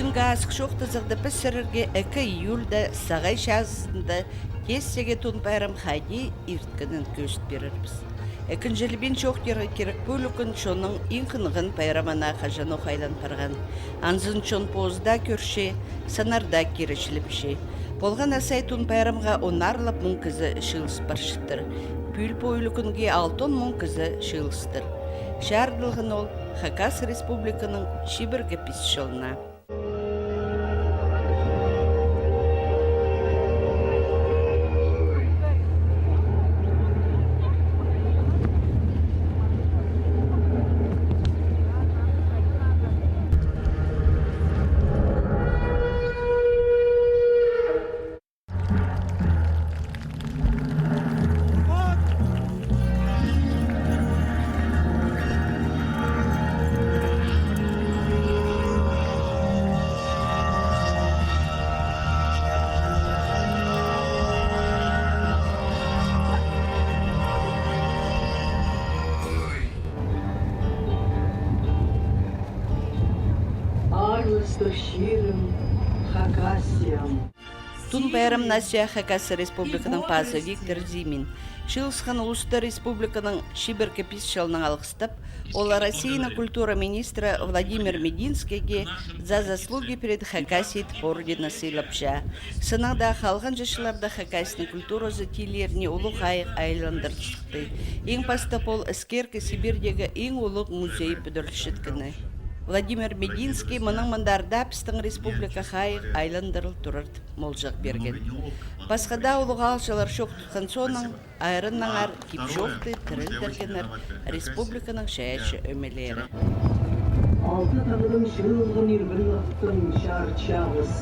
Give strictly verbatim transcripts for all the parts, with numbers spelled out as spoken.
Азых чоохтазығда піс сірерге ікі июльда сағай чазында тестегі Тун пайрам хайди ирткенін кӧзіт пирербіс. Ікінҷілебин чоохтирға кирек, пу ӱлӱкӱн чонның иң хынған пайрамына хаҷанох айлан парған. Анзын чон позы даа кӧрче, саннар даа киречілепче. Полған на сай Тун пайрамға оннарлап муң кізі чыылыс парчаттыр. Пӱӱл пу ӱлӱкӱнге алтон муң кізі чыылыстыр. Чарыдылған ол Хакас Республиканың чибіргі пис чылына. Аарластығ чирім, Хакасиям. Тун пайрамына сӧӧ Хакас Республиканың пазы Виктор Зимин. Чыылысхан улусты республиканың чибіргі пис чылынаң алғыстап, ол Россияның культура министрі Владимир Мединскийге «За заслуги перед Хакасией» орденін сыйлапча. Сыннаң даа, халғанҷы чылларда Хакасияның культуразы тилеріне улуғ хайығ айландырылча. Иң пастап ол іскеркі Сибирьдегі иң улуғ музей пӱдірілчеткені. Владимир Мединский мының мындар даа пістің республика хайығ айландырыл турар тіп молҷағ пирген. Пасха даа улуғ аалҷылар чоохтатхан соонаң, айраннаңар кип-чоохты тірілдіргеннер республиканың чайаачы ӧмелері. Алты тағның чыылған ирбін аттың чарчабыс.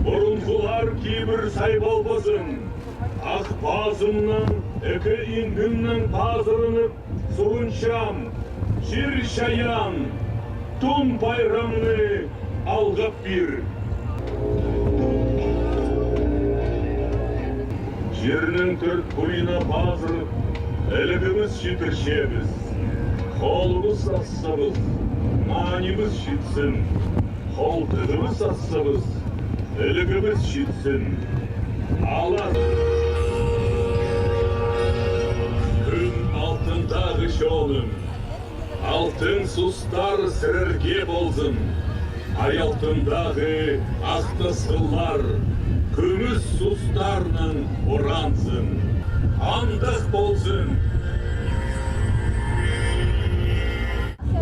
Пурунғылар кибір сайбалбазын, ах пазымнаң, ікі иңнімнең пазырынып, сурынчам: чир-чайаан, Тун пайрамны алғап пир. Чирнің тӧрт пуйына пазырып, ілігібіс читірчебіс. Холыбыс ассабыс, нанибыс читсін. Холтығыбыс ассабыс, ілігібіс читсін. Алас. Кӱн алтындағы чоным, алтын сустар сірерге ползын. Ай алтындағы ах тасхыллар кӱмӱс сустарнаң оранзын. Андағ ползын.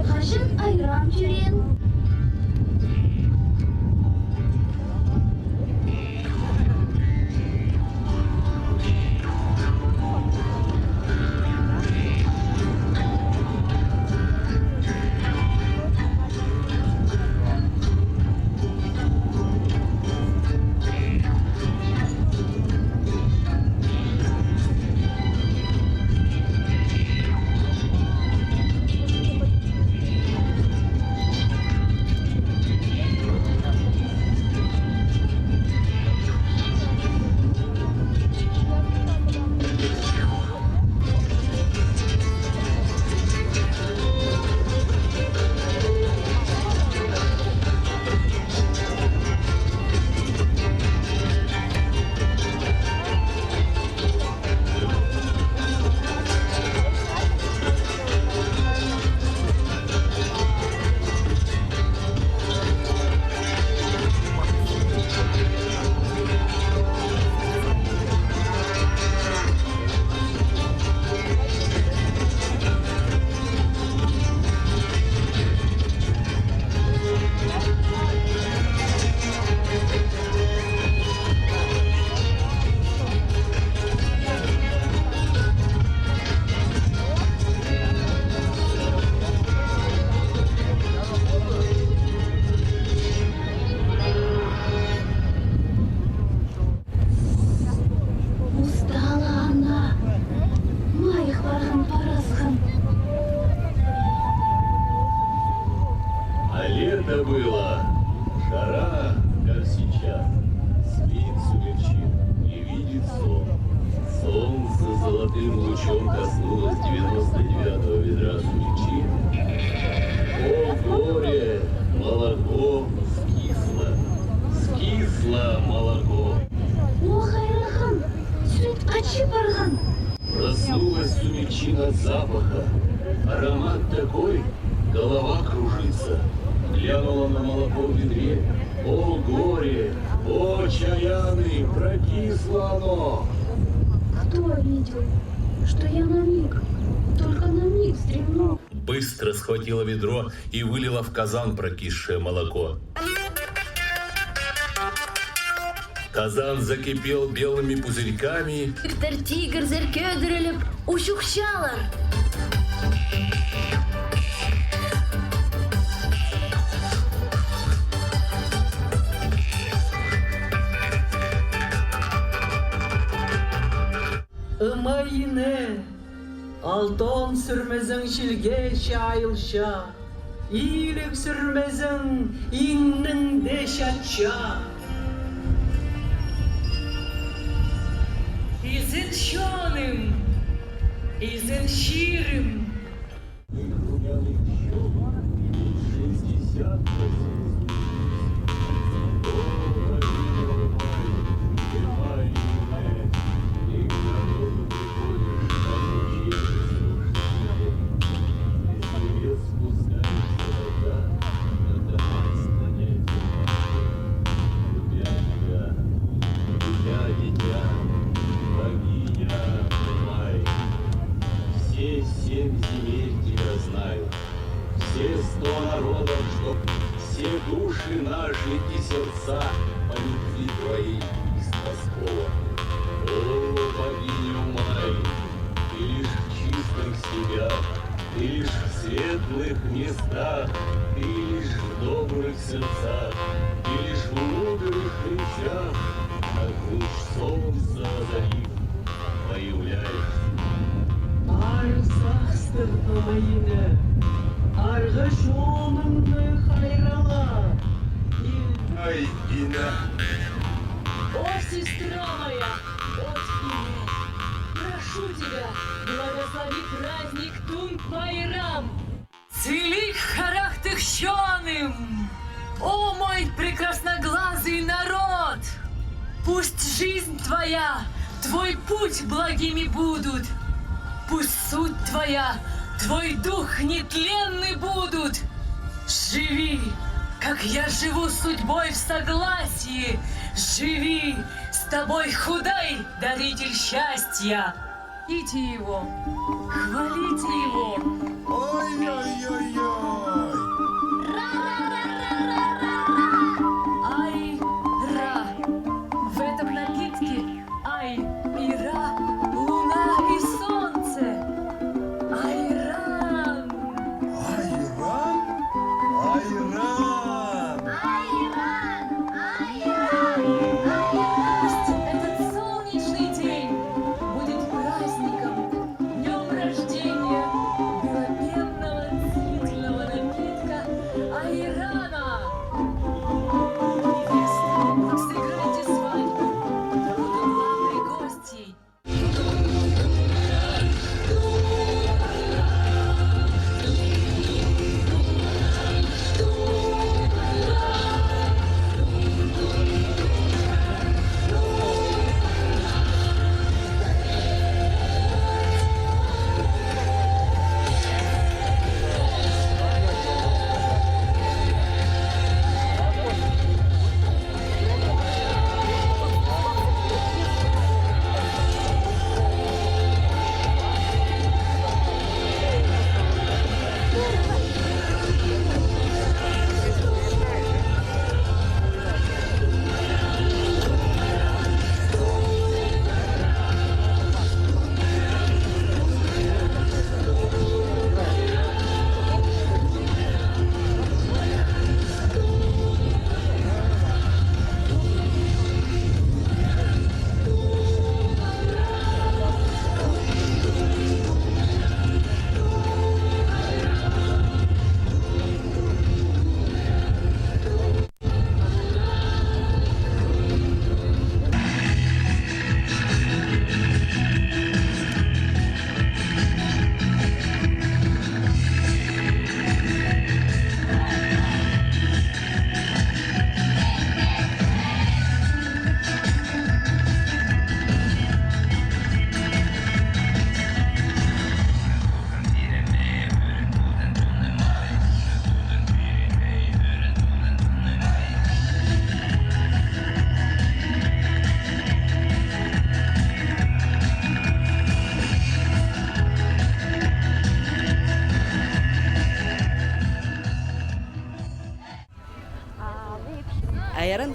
Хаҷан айран тӧреен? Проснулась сумерчина от запаха. Аромат такой, голова кружится. Глянула на молоко в ведре. О, горе! О, Чаяны! Прокисло оно! Кто видел, что я на миг, только на миг вздремнул? Быстро схватила ведро и вылила в казан прокисшее молоко. Казан закипел белыми пузырьками. Тигір, тигірзер кӧдіріліп, учухчалар. Ымай ине, алтон сӱрмезің чилге чайылча, иліг сӱрмезің иңніңде чатча. Изен чоным, изен чирім. Все семь земель тебя знают. Все сто народов, что все души наши и сердца по любви твоей истоскованы. О, богиня Умай, ты лишь в чистых степях, ты лишь в светлых местах, ты лишь в добрых сердцах, ты лишь в мудрых речах, как луч солнца озарив. Появляешься. Арығ сағыстығ, Ымай ине, арғы чонымны хайрала. Ай, ине. О, сестра моя, о, ине, прошу тебя, благослови праздник Тун Пайрам. Сіліг харахтығ чоным! О, мой прекрасноглазый народ! Пусть жизнь твоя, твой путь благими будут. Пусть суть твоя, твой дух нетленны будут. Живи, как я живу судьбой в согласии. Живи, с тобой Худай, даритель счастья. Хвалите его! Хвалите его! Ой-ой-ой-ой! Ра-ра-ра-ра-ра-ра-ра! Ай, Ра! В этом напитке Ай, и Ра, луна и солнце. Айран! Айран! Айран! Айран! Айран! Айран! Пусть этот солнечный день будет праздником, днём рождения белопенного целительного напитка.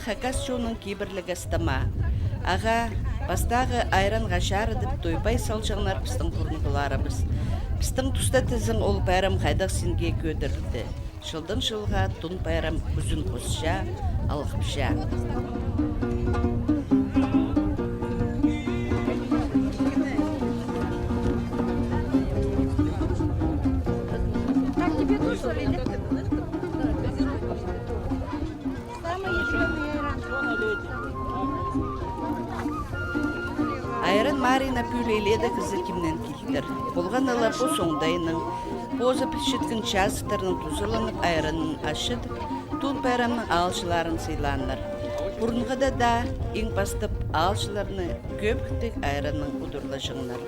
Хакас чонның кибірліг астама. Ағаа пастағы айранға чарыдып, той-пай салҷаңнар пістің пурунғыларыбыс. Пістің туста тізең, ол пайрам хайдағ синге кӧдірілді. Чылдаң чылға Тун пайрам кӱзін хосча, алғыпча. Айран марығына пӱӱл илееде кізі кимнең килтір. Полғаны ла пос оңдайнаң, позы пілчеткен чазыттарнаң тузаланып, айранын ачыдып, Тун пайрамның аалҷыларын сыйлааннар. Пурунғыда даа иң пастап аалҷыларны кӧбіктіг айраннаң удурлаҷаңнар.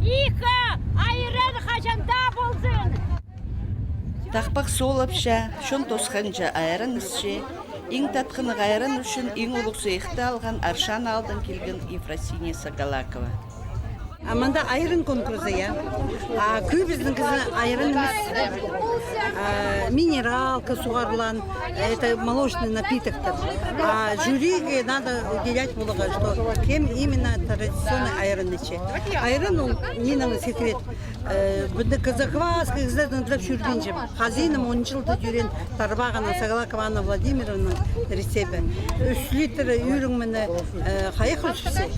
Икі айран хаҷан даа ползын! Тахпах соолапча, чон тосханҷа айран ісче. Иң татхынығ айран ӱчӱн иң улуғ сыйыхты алған Аршан аалдаң килген Ефросиния Сагалакова. А мында айран конкурсы, я. А кӧбізінің кізі айран нимес. А, минералка суғарылған, это молочный напитоктар. А жюриге надо уделять поларға, что кем именно традиционный айран іче. Айран ол нинің секрет. Э, мында закваска, кізілернің тілеп чӧргенҷе. Хазиным он чылда тӧреен тарбағының, Сагалакова Анна Владимировнаның рецебі. Ӱс литр ӱрің мына, э, хайах ӱссе.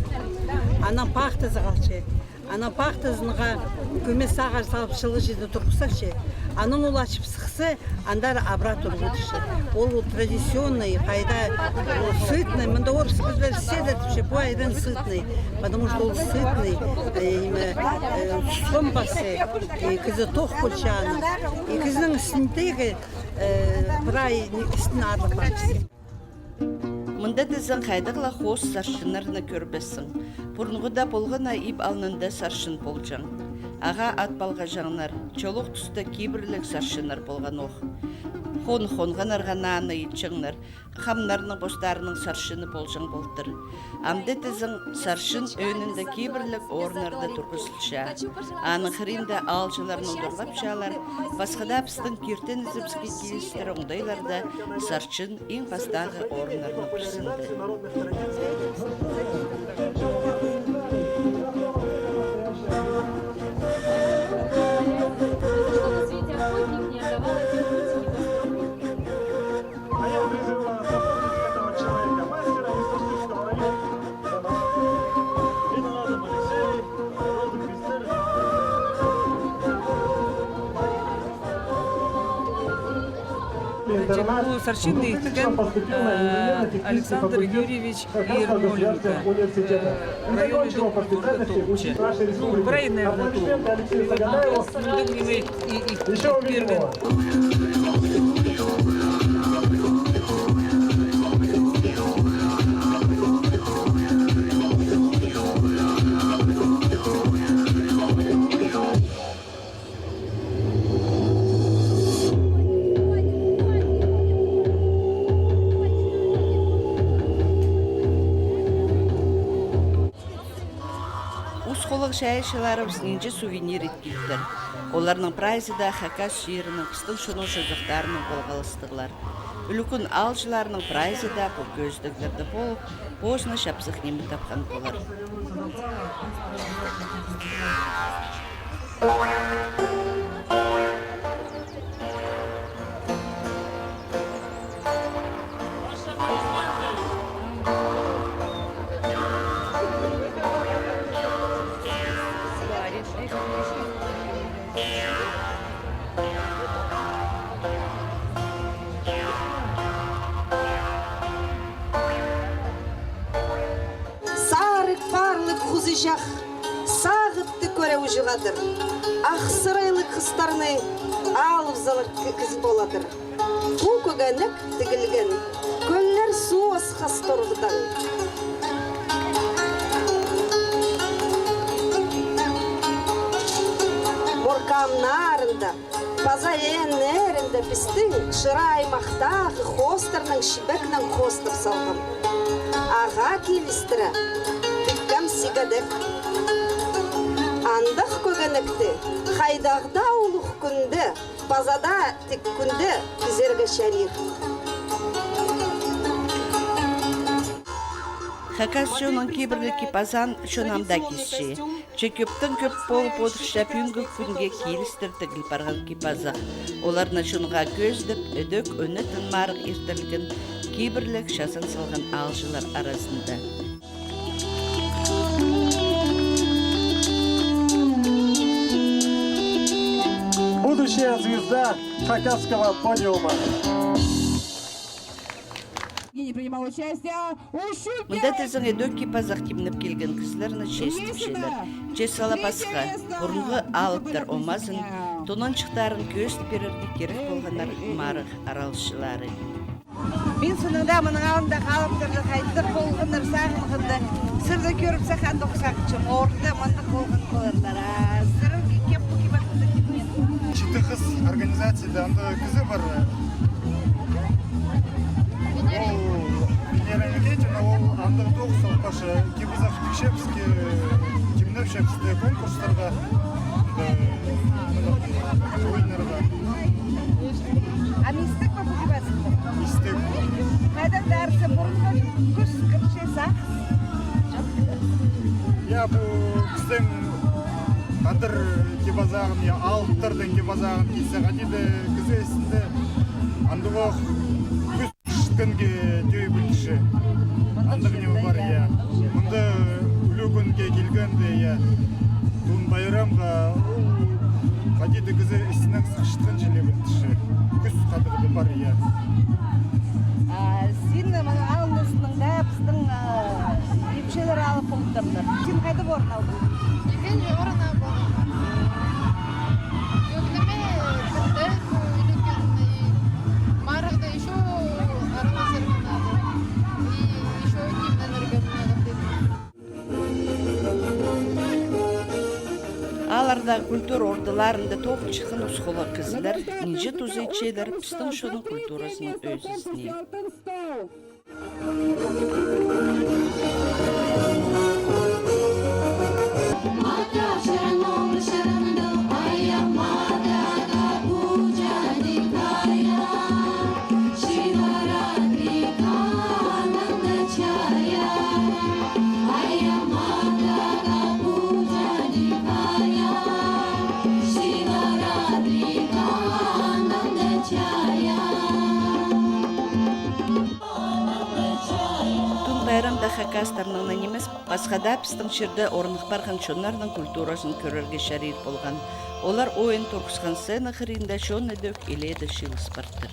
Анаң пахтазы халча. Анаң пахтазынға кӧмес сағар салып, чылығ чирде турғыс салча. Анаң ол ачып сыхса, андар обратно урғыдысча. Ол, ол традиционный, хайда, ол сытный, мында орыс кізілер сидір тіпче, пу айран сытный, потому что ол сытный, э, име, э, сом пасча, э, кізі тох полча анаң. И кізінің істіндегі, э, прай істін арлап парча. Мында тізең хайдағ ла хоос сарчыннарны кӧрбессің. Пурунғыда полған на иб алнында сарчын полҷаң. Ағаа ат палғаҷаңнар, чолох туста кибірліг сарчыннар полған ох. Хон хонғаннарға наны итчеңнер, хамнарның постарының сарчыны полҷаң полтыр. Амды тізең сарчын ӧӧнінде кибірліг орыннарда турғызылча. Аның хыринда аалҷыларны удурлапчалар, пасха даа пістің киртінізібіске килістіре оңдайларда сарчын иң пастағы орыннарның пірсінде. А я призываю запомнить этого человека, мастера из Бустырского района. Виноватов Алексей, Розенквистер. Значит, пу сарчинны иткен, э, Александр Юрьевич Ермоленко, э, районный дом культуры Толукча. Ну, правильно, наверное, Толук. И вот он, он, он, он, и, и, и первый. Ус холлығ чайаачыларыбыс нинҷе сувенир ит килтір. Оларның прайзы даа Хакас чирінің, пістің чонның чозахтарынаң палғалыстығлар. Ӱлӱкӱн аалҷыларның прайзы даа пу кӧзідіглерде полып, позына чапсых ниме тапхан полар. Чах сағытты кӧре уҷуғадыр. Ах сырайлығ хыстарны алып салар кі-, кізі поладыр. Пу кӧгенек тігілген кӧллер суус хас торғыдаң. Моркаам наарында, паза ӧӧннерінде пістің Шира аймахтағы хоостарның чибегінең хоостап салғам. Ағаа килістіре тіккем сигедек. Андағ кӧгенекті хайдағ даа улуғ кӱнде, паза даа тик кӱнде кизерге чарир. Хакас чонның кибірліг кип-азаан чон ам даа кисче. Че кӧптең кӧп полып одырча пӱӱнгі кӱнге килістіре тігіл парған кип-азах. Оларны чонға кӧзідіп, ідӧк ӧнетін марығ иртірілген кибірліг чазан салған аалҷылар аразында. Будущая звезда хакасского подиума. Мында тізең ідӧк кип-азах тимнеп килген кізілерні честіпчелер. Че сала пасха, пурунғы алыптар омазын, тонанҷыхтарын кӧзіт пирерге кирек полғаннар марығ араласчылары. Мин сынында мының алнындағы алыптарны хайдағ полғаннар сағынғанда, сірерні кӧріп сах андох сағынчам, орында мындағ полған поларлар. А сірерге кем пу кип-азахты тимнеен? Читі хыс организацияда андағ кізі пар. Ол Венера Никитина, ол андағ тоғыс, ол паша кип-азах тікчебіс, тимнепчебіс конкурстарға, ойындарға. А мистік пе пу кип-азах? Мистік. Хайдағ-да арса пурунғы кӱс кірче сағыс. Я, пу пістің тадар кип-азағын, я, алыптарның кип-азағын киссе, хайди даа кізі істінде андағ ох кӱс кӱскенге тӧӧй пілдірче. Андағ ниме пар, я. Мында ӱлӱкӱнге килгенде, я, Тун пайрамға, ол хайди даа кізі істінең сыхчатхан чіли пілдірче. Кӱс хайдағ-да пар, я. А син, мына, алнысының даа пістің, а, ипчілер алып полтырлар. Син хайдағ орын алдың? Ікінҷі орын алдым. Ӧкінеме, тіпті ӱлӱкӱн, и марығда ещё араласарға надо. И ещё тимненерге надо. Аларда культура ордаларында тоғын чыххан усхоллығ кізілер нинҷе туза итчелер пістің чонның культуразының ӧзізіне. Тун пайрамда хакастарның на нимес, пасха даа пістің чирде орных парған чоннарның культуразын кӧрерге чарир полған. Олар ойын турғысхан сцена хыринда чон ідӧк илееде чыылыс партыр.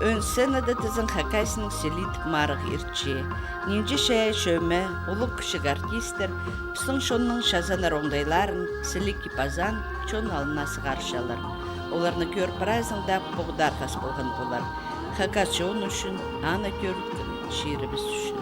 Ӧӧн сценада тізең Хакасияның сіліг марығ иртче. Нинҷе чайаачы ӧме, улуғ-кічіг артисттер пістің чонның чазанар оңдайларын, сіліг кип-азаан чон алнына сығарчалар. Оларны кӧр прайзында поғдархас полған полар. Хакас чон ӱчӱн, аны кӧрген чирібіс ӱчӱн.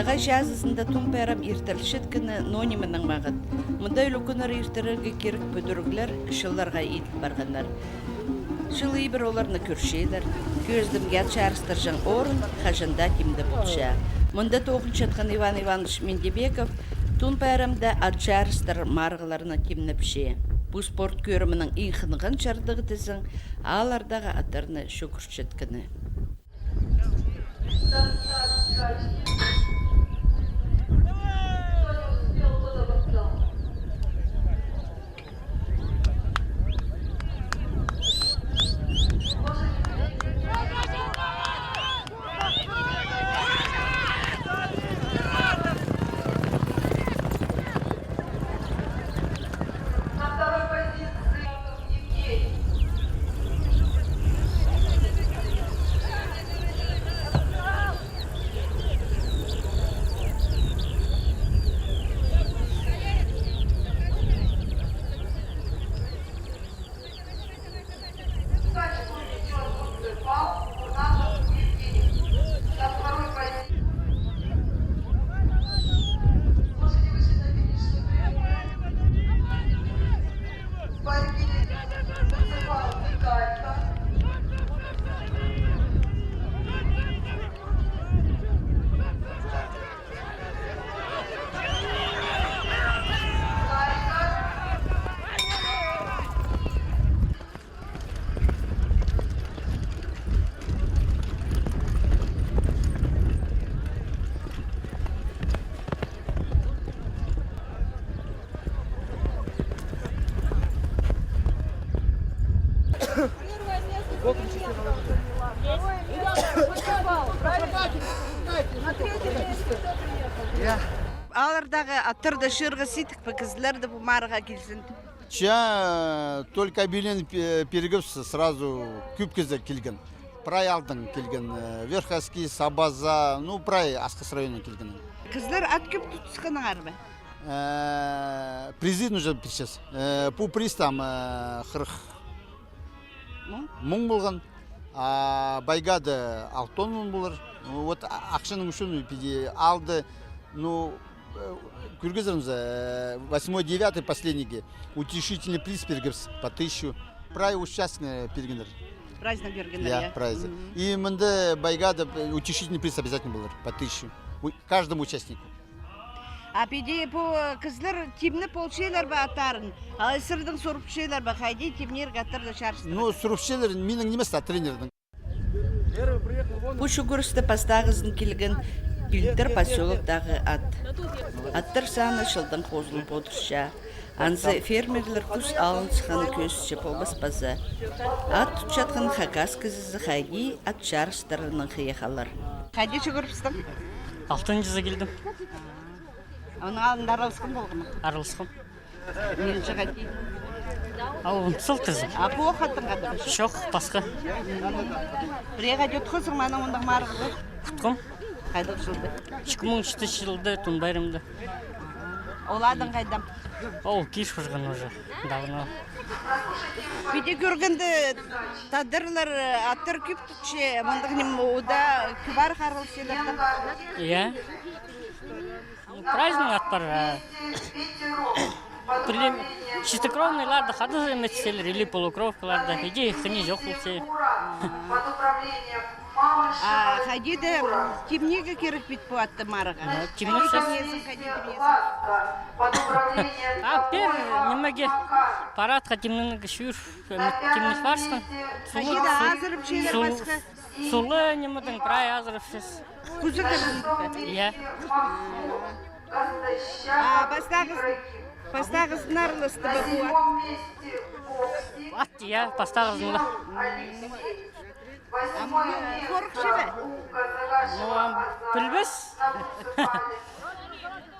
Сағай чазызында Тун пайрам иртірілчеткені ноо нименең маңат. Мында ӱлӱкӱннер иртірерге кирек пӱдіріглер чылларға иділ парғаннар. Чыл ибіре оларны кӧрчелер. Кӧзідімге, ат чарыстырҷаң орын хаҷан даа тимде полча. Мында тоғынчатхан Иван Иванович Мендебеков Тун пайрамда ат чарыстырар марығларны тимнепче. Пу спорт кӧрімнің иң хынған чардығы тізең, ааллардағы аттарны чӱгӱрчеткені. Ааллардағы аттарны чыырға сидік пе, кізілерні пу марығға килзін? Ча, только объявление пе-, пиргебіс, сразу кӧп кізі килген. Прай аалдаң килген, э, Верхоскись, Абаза, ну, прай Асхыс районнаң килген. Кізілер ат кӧп тутысханнар ба? Э, призы уже пирчебіс. Э, пу приз там, э, хырых муң полған. А байгада алты он муң полар. Вот а-, ахчаның ӱчӱн піди аалды, ну, э, кӧргізербіс, э, восьмой, девятый, последнийге утешительный приз пиргебіс по тысячу. Прай участникке пиргеннер. Прайзына пиргеннер, я, я? Прайзы. Мгм. И мында байгада, э, утешительный приз обязательно полар по тысячу. У-, каждому участнику. А піди пу, э, кізілер тимнеп полчалар ба аттарын? Алай сірердең сурыпчалар ба, хайди тимнирге аттарны чарыстыра? Ну, сурыпчалар, минің нимес, а тренердің. Пу чӱгӱріске пастағызын килген Пилтір посёлоктағы ат. Аттар саны чылдаң хозылып одырча. Анзы фермерлер кӱс алынчатханын кӧзітче полбас па за. Ат тутчатхан хакас кізізі хайди ат чарыстарынаң хыйа халар. Хайди чӱгӱрібістің? Алтынҷызы килдім. Аның алнында араласхан полған ма? Араласхам. Нинҷе хати? Ау, он сылтызы. А пу ох аттың хати? Чох, пасха. Пірее хати утхазың ма анаң мындағ марығда? Утхам. Хайдағ чылда? Ікі муң читінҷі чылда, Тун пайрамда. Ол аның хайдағ? Ол кир парған уже давно. Піди кӧргенде, тадарлар аттар кӧп тутча, мындағ ниме, удаа кӧп арах араласчалар да. Я. Ну, прайзының ат пар, а. Пілем, чистокровныйларны хада зайым итчелер, или полукровкаларны, иди хынҷа чох полча. А хайди даа, м, тимнирге кирек пит пу атты марығға? Ну, тимнирге. Хайди тимнирзің, хайди тимнирзің? А пеер нимеге, парадха тимнирге чӧр, м, тимнир парзың. Хайди даа азырапчалар пасха. Сулы нимедең прай азырапчабыс. Кӱзі кірзін бе? Я. А пастағызын, пастағызын араласты ба пу ат? Ат, я, пастағызын ла. Ам, э, хорыхча ба? Ну, ам, пілбес.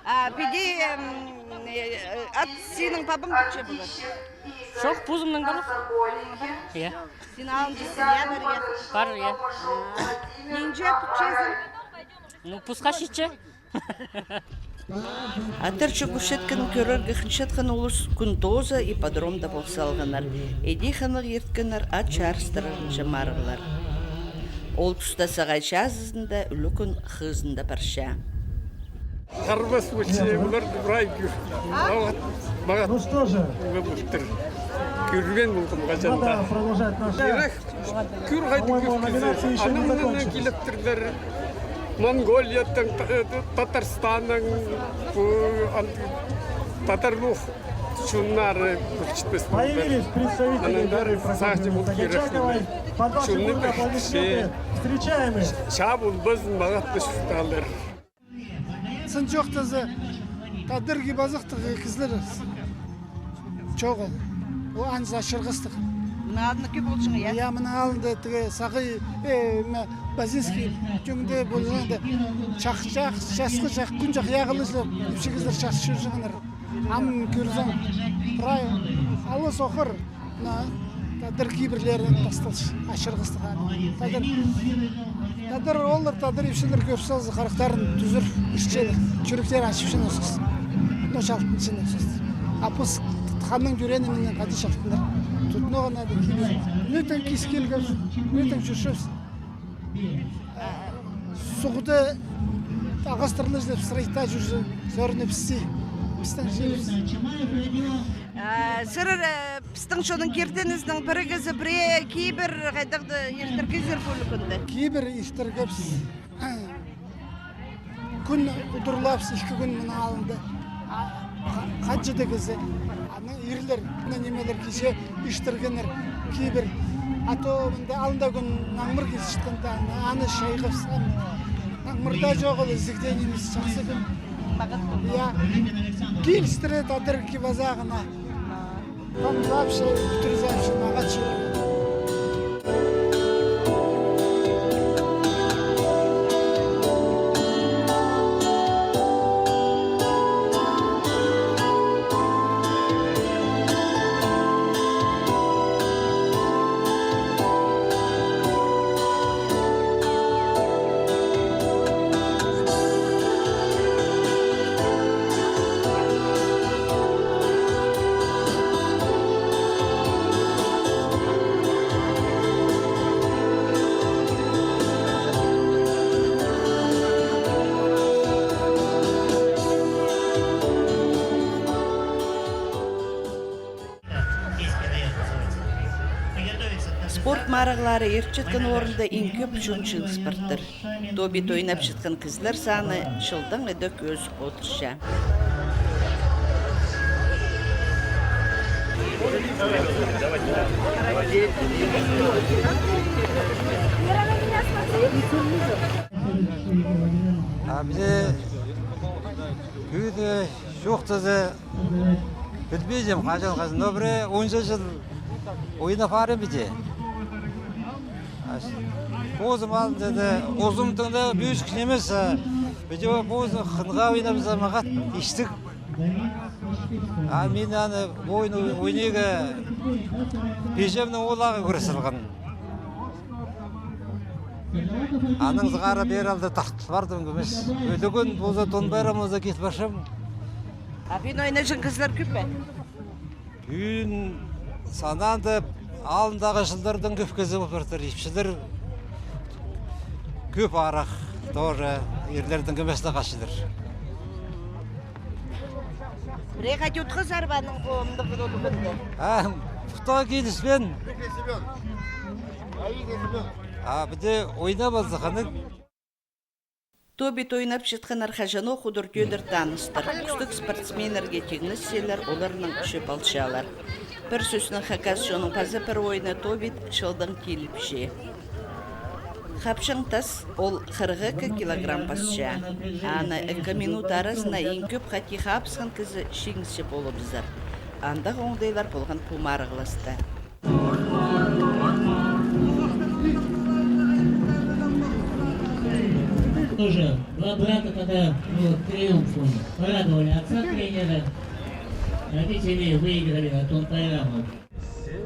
А піди, м, э, ат синің пабаң тутча полар? Чох, позымның пар. Я. Син алынҷызың, я, пар, я? Пар, я. А, нинҷе тутчазың? Ну, пусха читче. Аттар чӱгӱрчеткенін кӧрерге хынчатхан улус кӱн тооза ипподромда пол салғаннар. Иди хынығ ирткеннер ат чарыстырарынҷа марығлар. Ол туста сағай чазызында ӱлӱкӱн хызында парча. Харбас полча, олар прай кӧр. Мағат, мағат. Ну что же, кӧрген полғам хаҷан даа. Надо продолжать наш... Ирек, кӧр хайди кӧр кізі. Анаң мынаң киліп турлар. Монголиядаң, Та-, э, Татарстаннаң, пу, ан-, татарлар чоннары кӧрчетпес полар. Появились представители Гары Прокопьевны Сагачаковой. Под ваши бурные аплодисменты встречаем их. Чаа полбазын, мағат пас чуртаалар. Сын чоохтаза, тадар кип-азахтығ кізілер чоғыл. Ол анзы ачырғастығ. Мының алнында кӧп полҷаң, я? Я, мының алнында тігі Сағай, э, ме, Базинский тӧңде полҷаңда чах, чах, часхы чах, кӱн чах яғылызы, ипчі кізілер часхы чӧрҷеңнер. Ам кӧрзең, прай алыс охыр, на, тадар кибірлері тасталча, ачырғастығ. Тадар, тадар олар, тадар ипчілер кӧп салза, харахтарын тӱзір, ӱрчелер, чӱректері ачып чын осхас. Но чалтынчын осхас. А пос ханның тӧреені минең хада чалтыннар. Тудынарға надо кибір. Нӧтең кис килгебіс, нӧтең чӧрчебіс. Суғда ағастырлар чіли сырайта чӧрзе, сӧріне пісті, пістің чирібіс. А, сірер, э, пістің чонның киртінізінің пірігізі, пірее кибір хайдағ-да иртіргезер пу кӱнде? Кибір иртіргебіс. Кӱн удурлабыс, ікі кӱн мының алнында. А, ха-, хаҷан даа кізі. Анаң ирлер, ана нимелер кичее иртіргеннер кибір. А то мында алнында кӱн наңмыр килчеткенде, аны, аны чайғабыс. Наңмыр даа чоғыл, ізігде нимес, чахсы кӱн. Я. Килістіре тадар кип-азағына. Там вообще, пӱтірзем, мағат чоғыл. Спорт марығлары иртчеткен орында иң кӧп чон чыылыс партыр. Тобит ойнапчатхан кізілер саны чылдаң идӧк ӧзіп одырча. А пісте кӧді чоохтаза, пілбинчем, хаҷан, хаҷан, но пірее онҷа чыл ойнап парим пісте. Позым алнында даа, узумның даа пӧзік нимес, а пісте позы хынға ойнабыза, мағат истіг. А мин аны ойын ойнирға пиҷемнің оолағы кӱрес салған. Анаң сығара пеер алды тартыл пардым кӧмес. Ӱлӱкӱн полза, Тон пайрам полза, кил парчам. А пӱӱн ойнаҷаң кізілер кӧп пе? Пӱӱн санаанда алнындағы чыллардаң кӧп кізі пол партыр, ипчілер кӧп арах, тоже ирлердең кӧмес тее хачылар. Пірее хайди утхазар ба аның пу ымдығ кӱнінде? А, пу таа киліспеен. А пісте ойнап алза хынығ. Тобит ойнапчатханнар хаҷанох удур-тӧдір таныстар. Пӱстӱк спортсменнерге тиңнесчелер, оларнаң чӧп алчалар. Пір сӧснең, хакас чонның паза пір ойыны тобит чылдаң киліпче. Хапчаң тас, ол хырых ікі килограмм пасча. Аны ікі минут аразына иң кӧп хати хапсхан кізі чиңісчі полыбызар. Андағ оңдайлар полған пу марығласта. Тоже два брата тогда, ну, триумфом порадовали отца тренера. Родители выиграли на Тон пайрамы.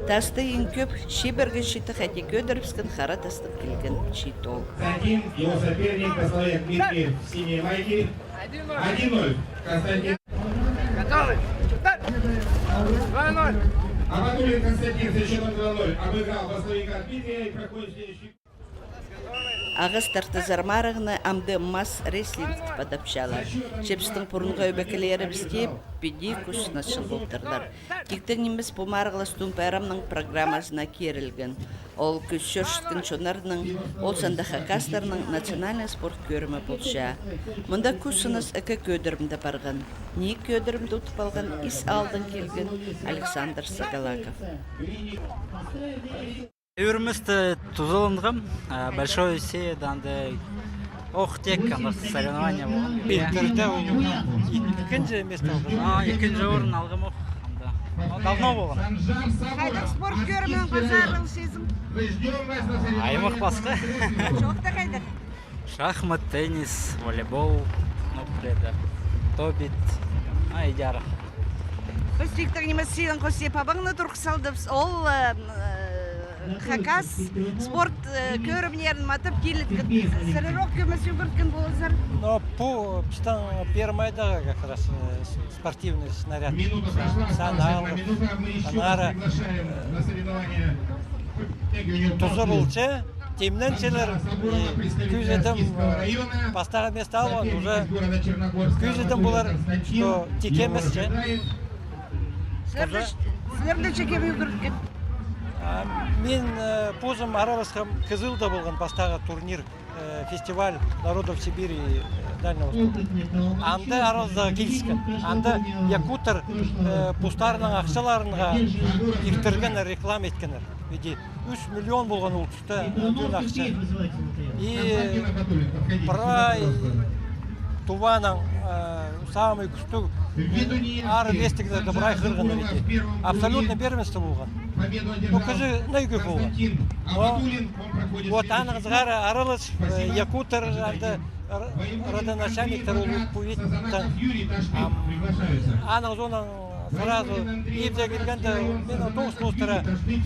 Тасты иң кӧп чибіргі читі хати кӧдірібіскен Хара Тастаң килген чиит оол. Константин, его соперник, Баславик Дмитрий в синей майке. Один ноль. Константин. Готовы? Старт! Два ноль. Абатуллин Константин со счётом два ноль обыграл Баславика Дмитрия и проходит следующий. Ағас тартызар марығны амды масс-рестлинг тіп адапчалар. Че пістің пурунғы ӧбекелерібіс тее піди кӱс сынасчаң полтырлар. Тиктең нимес, пу марығлас Тун пайрамның программазына кирілген. Ол кӱс чӧрчеткен чоннарның, ол санда хакастарның национальнай спорт кӧрімі полча. Мында кӱс сынас ікі кӧдірімде парған. Ниик кӧдірімде утып алған Ис аалдаң килген Александр Сагалаков. Ӱрместе тузаланғам, а, Большое Сея, анда ох, тек анда соревнования болған. Интерде ол ікінҷі место алған. А, ікінҷі орын алғам ох анда. Ол давно болған. Хайдағ спорт кӧрімнең пазарыл сизің? Аймах пасха. Чоохта хайдағ? Шахмат, теннис, волейбол, ну, пірее дее тобит, а, идяра. Піс тиктең нимес, синің хости пабаңны турғыс салдыбыс. Ол, э, э, хакас спорт, э, кӧрімнерін матап килеткен. Сірер ох кӧмес ӱгреткен поларзар. Но пу пістің Первомайдағы как раз, э, с-, спортивный снаряд. Минута прошла, осталась одна минута. Мы ещё раз приглашаем на соревнования. Туза полча, тимненчелер, и кӧзідім, э, пастағы место алған, уже кӧзідім полар, что тикемес че. Сірерні, сірерні че кем ӱгреткен? А, мин, э, позым араласхам, Кызылда полған пастағы турнир, э, фестиваль народов Сибири и, э, Дальнего Востока. Анда араласарға киліскен. Анда якуттар, э, постарының ахчаларынға иртіргеннер, реклама иткеннер. Ведь ӱс миллион полған ол туста, э, ӱлӱкӱн ахча. И прай Туваның, э, самый кӱстіг, э, ары вестіглерді прай хығырғаннар ведь. Абсолютное первенство полған. Ну, кізі не кӧп полған. Но вот аның ызғары аралас, э, якуттар, анда р-, родоначальниктер ол пу ведь. Ам, аның соонаң сразу ибде килгенде, мин тоғыс полтыра,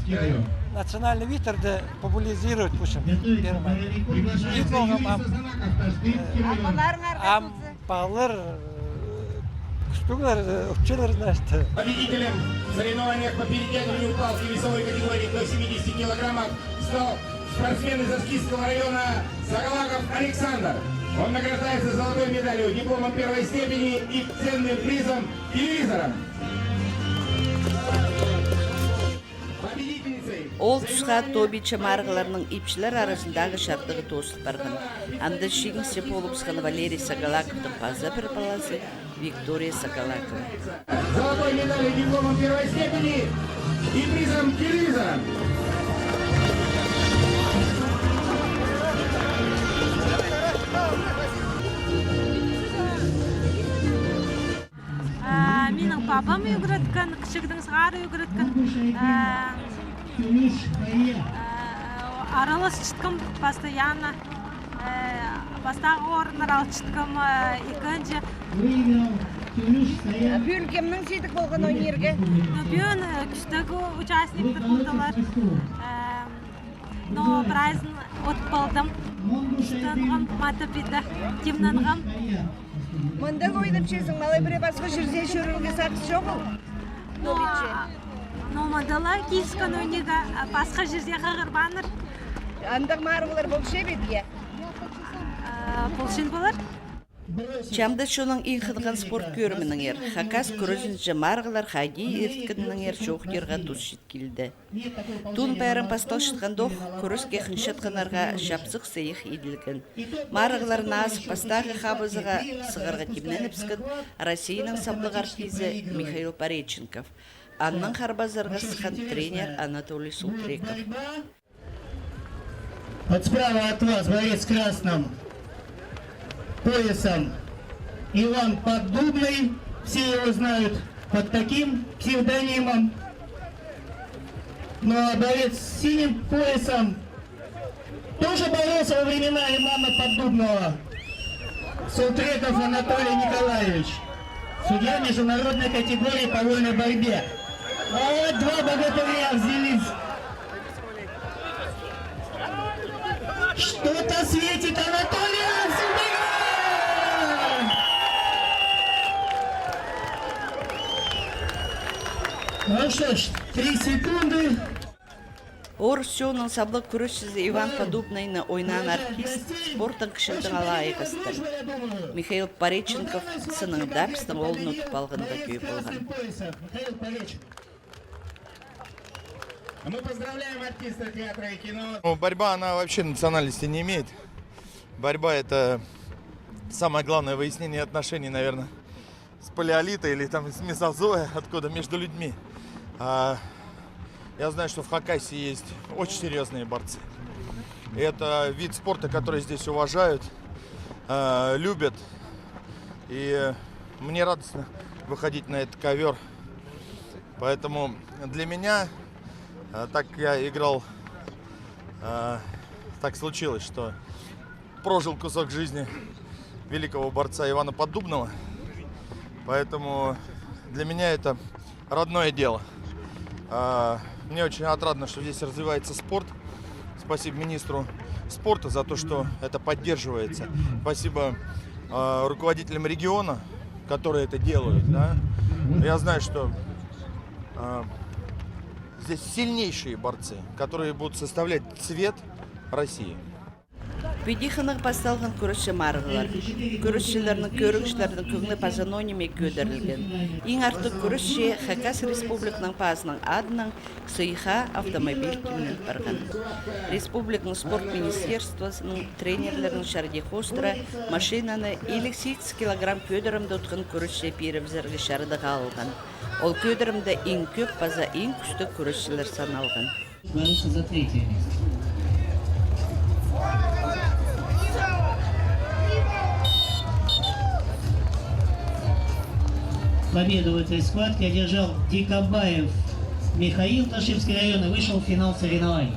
э, национальный видтерді популяризировать пусым. Иб полғам ам, э, ам палалар, э, кӱстіглер, э, ӧкчелер, значит. Победителем в соревнованиях по перетягиванию палки весовой категории до семидесяти килограммов стал спортсмен из Аскизского района Сагалаков Александр. Он награждается золотой медалью, дипломом первой степени и ценным призом — телевизором. Ол тусха тобитча марығларның ипчілер аразындағы чардығы тоозыл парған. Анда чиңісчі полыбысхан Валерий Сагалаковтың паза пір палазы Виктория Сагалакова. Золотой медалью, дипломом первой степени и призом — телевизором. А, минің пабам ӱгреткен, кічігдең сығара ӱгреткен. А, а, араласчатхам постоянно. Э, пастағы орыннар алчатхам, э, ікінҷі. Пӱӱн кемнең сидік полған ойнирға? Ну, пӱӱн, э, кӱстіг участниктер полдылар. Э, но прайзын утып алдым. Кӱстенгем, матап иді, тимненгем. Мында ойнапчазың, малай, пірее пасха чирзер чӧрерге сағыс чоғыл? Но, но мында ла киліскен ойнирға, а, пасха чирзер хығырбааннар. Андағ марығлар полча бе идӧк? А, полчаң полар. Че амды чонның иң хынған спорт кӧрімінеңер, хакас кӱрезінҷе марығлар хайди ирткенінеңер чоохтирға тус чит килді. Тун пайрам пасталчатхандох кӱреске хынчатханнарға чапсых сыйых иділген. Марығларны азып, пастағы хабызыға сығарға тимненібіскен Россияның саблығ артизі Михаил Пореченков. Аннаң харбазарға сыххан тренер Анатолий Султреков. Вот справа от вас борец с красным поясом Иван Поддубный. Все его знают под таким псевдонимом. Ну а борец с синим поясом тоже боролся во времена Ивана Поддубного. Султреков Анатолий Николаевич, судья международной категории по вольной борьбе. А вот два богатыря взялись. Что-то светит Анатолий Александрович! Ну что ж, три секунды. Орыс чонның саблығ кӱресчізі Иван Поддубныйны ойнаан артист спорттаң кічігдең ала айғастыр. Михаил Пореченков сынында пістің оолны утып алғанға кӧп полған. Мы поздравляем артиста театра и кино. Ну, борьба, она вообще национальности не имеет. Борьба — это самое главное выяснение отношений, наверное, с палеолита или там с мезозоя, откуда между людьми. А, я знаю, что в Хакасии есть очень серьёзные борцы. И это вид спорта, который здесь уважают, а, любят. И мне радостно выходить на этот ковёр. Поэтому для меня, а, так я играл, а, так случилось, что прожил кусок жизни великого борца Ивана Поддубного. Поэтому для меня это родное дело. А, мне очень отрадно, что здесь развивается спорт. Спасибо министру спорта за то, что это поддерживается. Спасибо, а, руководителям региона, которые это делают, да. Я знаю, что, а, здесь сильнейшие борцы, которые будут составлять цвет России. Піди хынығ пасталған кӱресче марығлар. Кӱресчілернің, кӧрігҷілернің кӧңні паза ноо ниме кӧдірілген. Иң артых кӱресчі Хакас Республиканың пазының адынаң сыйыхха автомобиль тимнен парған. Республиканың спорт министерствозының тренерлерінің чарыдии хоостыра машинаны илиг сигіс килограмм кӧдірімде утхан кӱресче пирібізерге чарыдығ алған. Ол кӧдірімде иң кӧп паза иң кӱстіг кӱресчілер саналған. Бороться за третье место. Победу в этой схватке одержал Дикобаев Михаил, Ташевский район, и вышел в финал соревнований.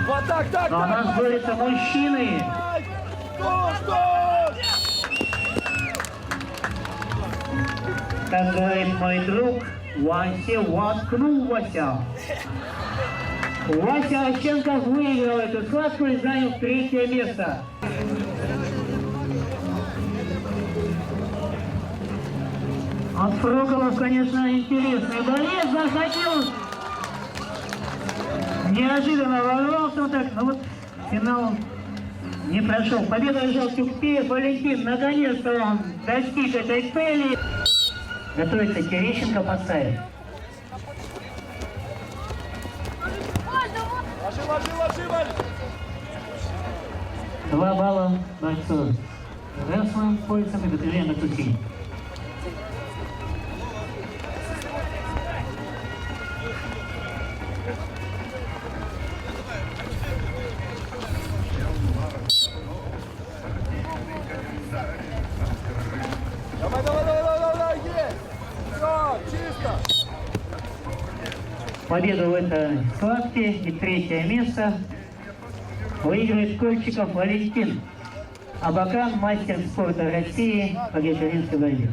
Вот так, так, так, так. Но у нас борются мужчины. Как говорит мой друг, Вася воткнул, Вася. Вася Ощенков выиграл эту схватку и занял третье место. От Фрукова, конечно, интересный борец, заходил. Неожиданно ворвался вот так, ну вот. Финал не прошёл. Победу одержал Тюкпеев Валентин. Наконец-то он достиг этой цели. Готовится Терещенко, Пасаев. Два балла борцу. Рестлинг поясом и Батырен Акусин. Давай, давай, давай, давай, давай, есть! Всё, чисто! Победу в этой схватке и третье место выигрывает Кольчиков Валентин. Абакан, мастер спорта России по греко-римской борьбе.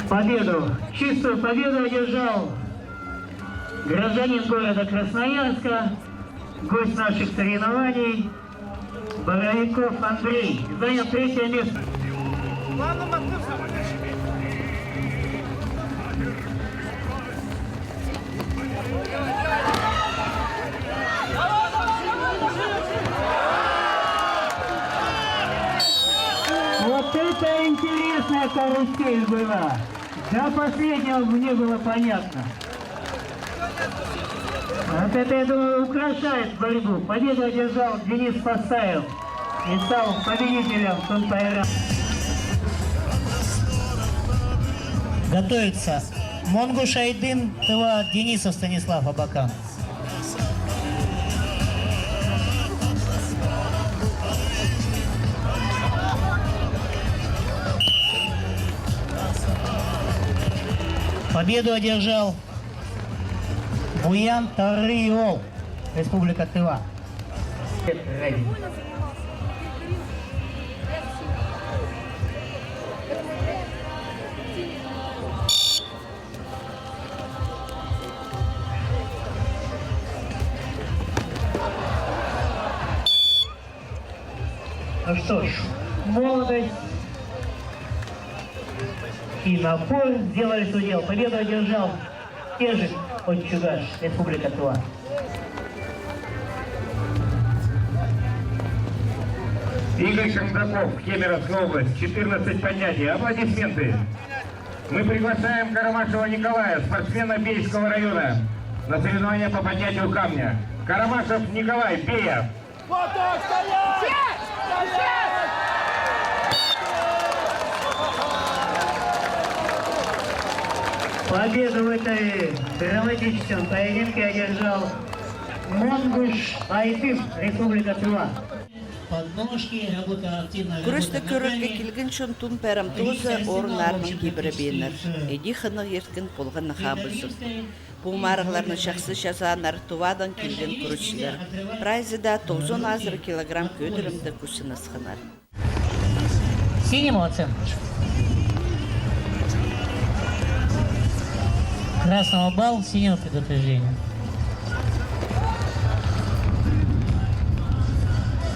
Победу, чистую победу одержал гражданин города Красноярска, гость наших соревнований, Боровиков Андрей, занял третье место. Вот это интересная карусель была! До последнего мне было понятно. Вот это, я думаю, украшает борьбу. Победу одержал Денис Пасаев и стал победителем Тунтайра. Готовится Монгуш Айдын, Тыва, Денисов Станислав, Абакан. Победу одержал Буян Тарыол, Республика Тыва. Ради. Молодость и напор сделали свое дело. Победу одержал Кежик Отчугаш, Республика Тыва. Игорь Кондаков, Кемеровская область, четырнадцать поднятий. Аплодисменты. Мы приглашаем Карамашева Николая, спортсмена Бейского района, на соревнования по поднятию камня. Карамашев Николай, Бея. Победу в этой драматическом поединке одержал Монгуш Айдын, Республика Тыва. Кӱресті кӧрерге килген чон Тун пайрам тооза орыннарынаң кибіребееннер. Иди хынығ ирткен полған на хабызых. Пу марығларны чахсы чазааннар Тувадаң килген кӱресчілер. Прайзы даа тоғызон азыра килограмм кӧдірімде кӱсін асханнар. Синий молодцы. Красного балл, синего предупреждение.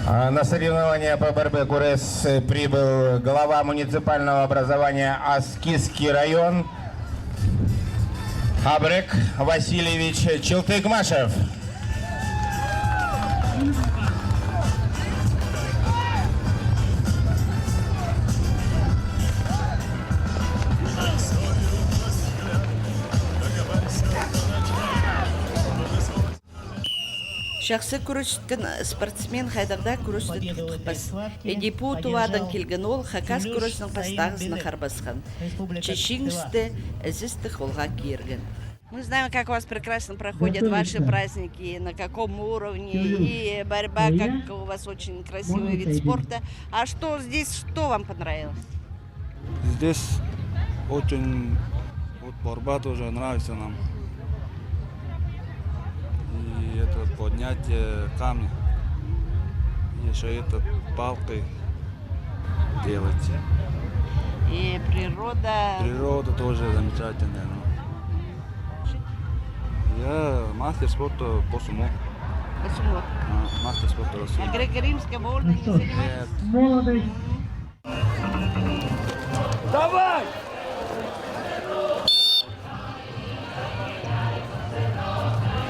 А на соревнования по борьбе курес прибыл глава муниципального образования Аскизский район Абрек Васильевич Челтыгмашев. Чахсы кӱресчеткен спортсмен хайдағ даа кӱресті тутхпас. Иди пу Тувадаң килген оол хакас кӱрезінің пастағызына харбасхан. Че чиңісті ізестіг холға кирген. Мы знаем, как у вас прекрасно проходят ваши праздники, на каком уровне, и борьба, как у вас очень красивый вид спорта. А что здесь, что вам понравилось? Здесь очень, вот борьба тоже нравится нам. И это поднятие камня. Ещё этот палкой делать. И природа. Природа тоже замечательная, ну. Я мастер спорта по сумо. По сумо. А, мастер спорта России. А греко-римская вольная? Ну что ж, нет. Молодость. Давай!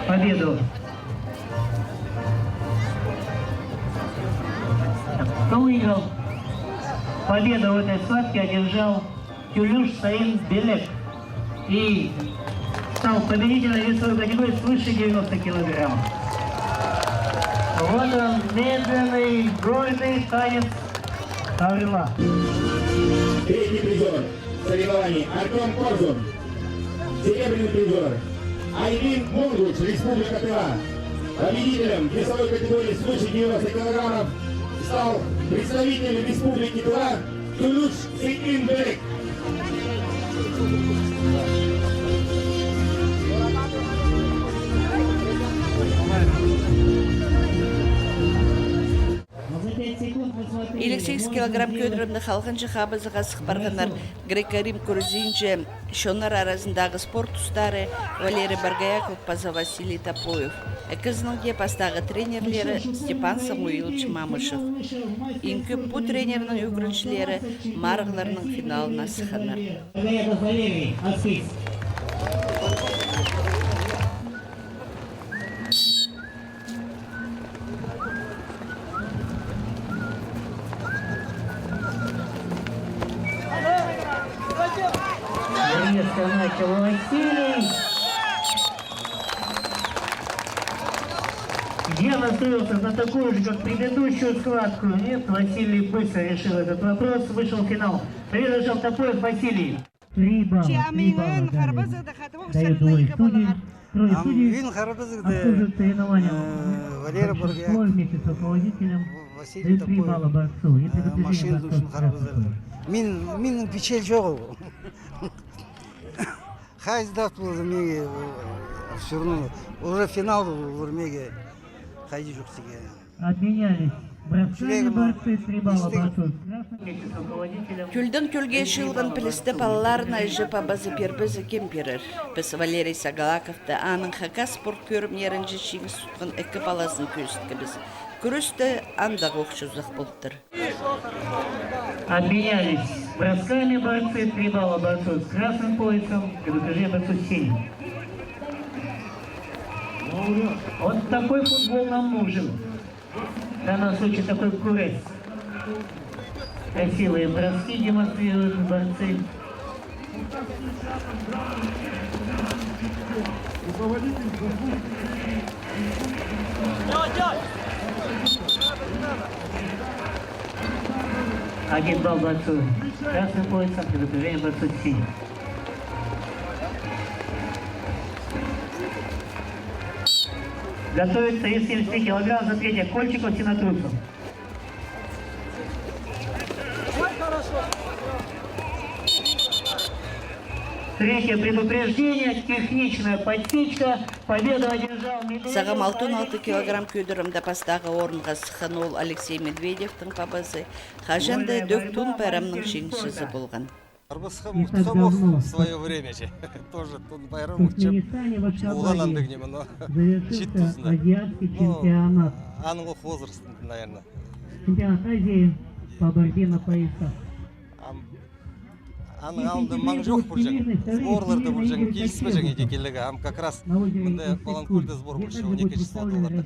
Победу. Кто выиграл? Победу в этой схватке одержал Тюлюш Саин Белек и стал победителем весовой категории свыше девяноста килограмм. Вот он, медленный, гордый танец орла. Третий призер соревнований Артём Корзун. Серебряный призер Айдын Монгуш, Республика Тыва. Победителем весовой категории свыше девяноста килограммов стал представитель Республики Тыва Тулюш Сыйын Белек. Илиг сигіс килограмм кӧдірімде халғанҷы хабызығға сых парғаннар греко-рим кӱрезінҷе чоннар аразындағы спорт устары Валерий Боргояков паза Василий Топоев. Ікізінің дее пастағы тренерлері Степан Самуилович Мамышев. Иң кӧп пу тренернің ӱгренҷілері марығларның финалына сыхханнар. Боргояков Валерий, Аскиз. Резко начал Василий. Я настроился на такую же, как предыдущую схватку. Нет, Василий быстро решил этот вопрос, вышел в финал. Победу одержал Топоев Василий. Три балла, три балла дают двое судей. Трое судей обслуживают соревнования. Валера Боргояков, Василий Топоев дают три балла борцу и предупреждение борцу. Мин, минің пичел чоғыл. Хайзы даа полза, меге, всё равно, уже финал полар, меге хайди чох тиге. Обменялись бросками борцы, три балла борцу. Тӧлдең тӧлге чыылған пілісті палаларына іҷе-пабазы пирбезе, кем пирер? Піс Валерий Сагалаковты, аның хакас спорт кӧрімнерінҷе чиңіс тутхан ікі палазын кӧзіткебіс. Кӱрес тее андағ ох чозах полтыр. Обменялись бросками борцы, три балла борцу с красным поясом, предупреждение борцу с синим. Вот такой футбол нам нужен. В данном случае такой курец. Красивые броски демонстрируют борцы. Один балл борцу с красным поясом, предупреждение борцу с синим. Готовится вес семьдесят три килограмма за третье Кольчиков, Синотрусов. Третье предупреждение, техничная подсечка, победу одержал Медведев. Сағам алтон алты килограмм кӧдірімде пастағы орынға сыххан ол Алексей Медведевтің пабазы, хаҷан даа ӱдӧк Тун пайрамның чиңісчізі полған. Харбасхам, утхам ох в своё время же. Тоже Тун пайрам утхам. Олған андағ ниме, но чит тузында. Ну, аның ох возрастында, наверное. Чемпионат Азии по борьбе на поясах. Ам, аның алнында маң чох полҷаң. Сборларда полҷаң, киліспеҷең иди килерге. Ам как раз мында Баланкөлде сбор полча, он ікі числода оларда.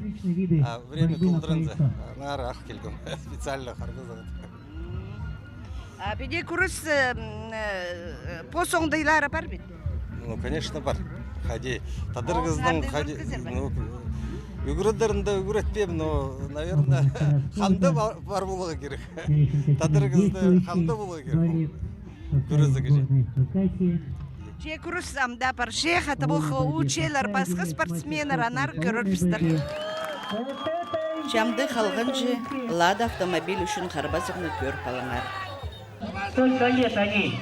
А время толдырынза, аннаңар ах килгем. Специально харбазарға. А піди кӱрес, э, м, э, пос оңдайлары пар бит? Ну, конечно, пар. Хайди, тадар кізінің хайди, ну, ӱгредерін дее ӱгретпеем, но, наверное, ханда пар, пар поларға кирек. Тадар кізі ханда поларға кирек. Кӱрезіг же. Че кӱрес ам даа парча, хатабох учелер пасха спортсменнер, аннаңар кӧрербістер. Че амды халғанҷы Лада автомобиль ӱчӱн харбазығны кӧріп алыңар. Только нет, они.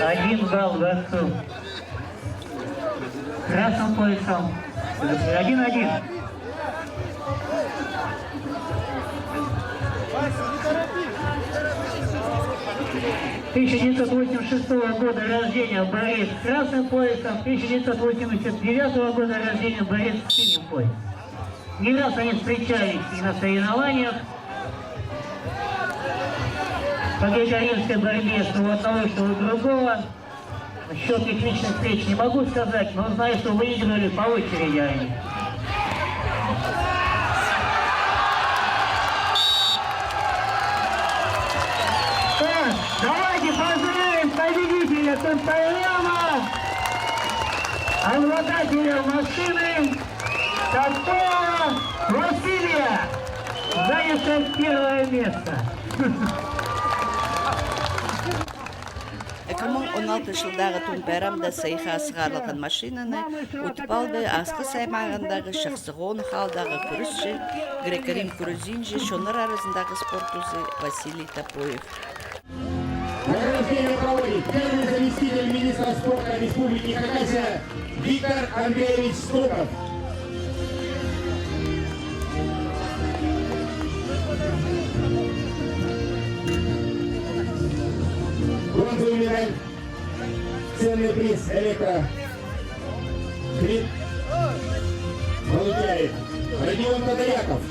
Один балл борцу. Красным поясом. Один один. Тысяча девятьсот восемьдесят шестого года рождения борец с красным поясом, тысяча девятьсот восемьдесят девятого года рождения борец с синим поясом. Не раз они встречались и на соревнованиях по греко-римской борьбе, что у одного, что у другого. Счёт их личных встреч не могу сказать, но знаю, что выигрывали по очереди они. Так, давайте поздравим победителя Тунпайрама, обладателя машины Топоева Василия, занявшего первое место. Ікі муң он алтынҷы чылдағы Тун пайрамда сыйыхха сығарылған машинаны утып алды Асхыс аймағындағы Чахсы Хоных аалдағы кӱресчі, греко-рим кӱрезінҷе, чоннар аразындағы спорт узы Василий Топоев. Награждение проводит первый заместитель министра спорта Республики Хакасия Виктор Андреевич Стуков. Бронзовый медаль, ценный приз электро- При-, получает Родион Тодоряков.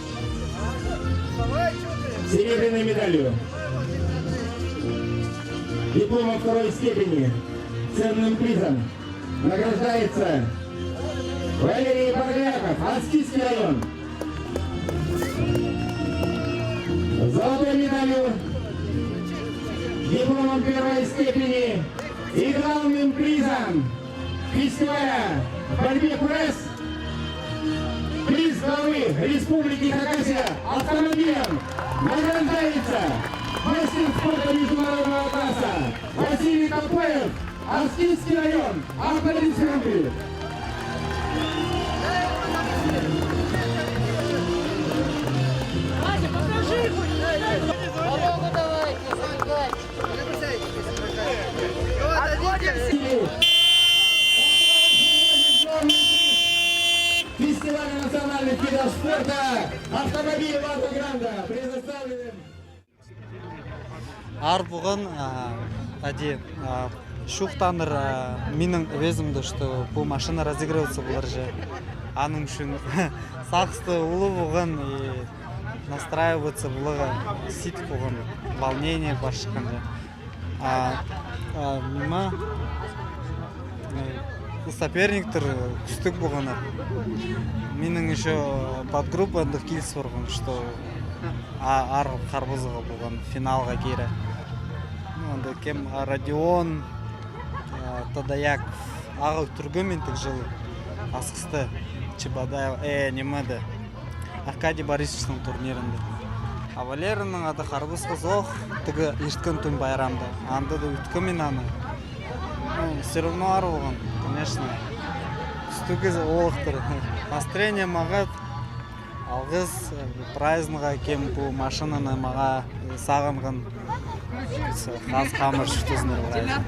Серебряной медалью, дипломом второй степени, ценным призом награждается Валерий Боргояков, Аскизский район. Золотой медалью, дипломом первой степени и главным призом фестиваля в борьбе курес, приз главы Республики Хакасия, автомобилем награждается мастер спорта международного класса Василий Топоев, Аскизский район. Аплодисменты. Вася, покажи его! Дорогу давайте, забегайте. Фестиваль национальных видов спорта «Автомобиль Лада Гранта» предоставлены. Аар полған, а, хайди, а, Чоохтанар, а, минің везімде, что пу машина разыгрываться полар же. Аның ӱчӱн сағысты улуғ полған и настраиваться поларға сидік полған, волнение пар чыххан же. А, а, ниме, э, соперниктер кӱстіг полғаннар. Минің ещё подгруппа андағ киліс парған, что а, ар харбызығ полған финалға кире. Ну, анда кем, а, Родион, а, Тодояков, ағыл тӱргем мин тіг чыл Асхыста, Чебодаев, э, нимеде, Аркадий Борисовичтің турнирінде. А Валераның ады харбысхазох, тігі ирткен Тун пайрамда. Анда даа ӱткем мин аны. Ну, всё равно ар полған, конечно. Кӱстіг оолахтар. Настроение мағат. Алғыс, э, празднигға, кем пу машинаны мағаа, э, сағынған. Хас хамыр чуртазыннар.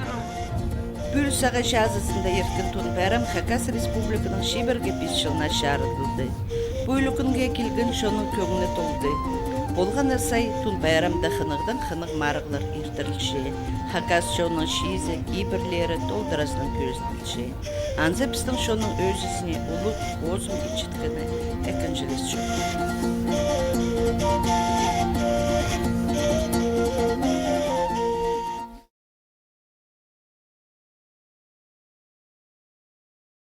Пӱӱл сағай чазызында ирткен Тун пайрам Хакас Республиканың чибіргі пис чылына чарыдылды. Пу ӱлӱкӱнге килген чонның кӧңні толды. Полған на сай, Тун пайрамда хынығдаң хынығ марығлар иртірілче. Хакас чонның чиизі, кибірлері толдыразынаң кӧзіділче. Анзы пістің чонның ӧзізіне улуғ хозым итчеткені ікінҷілес чох.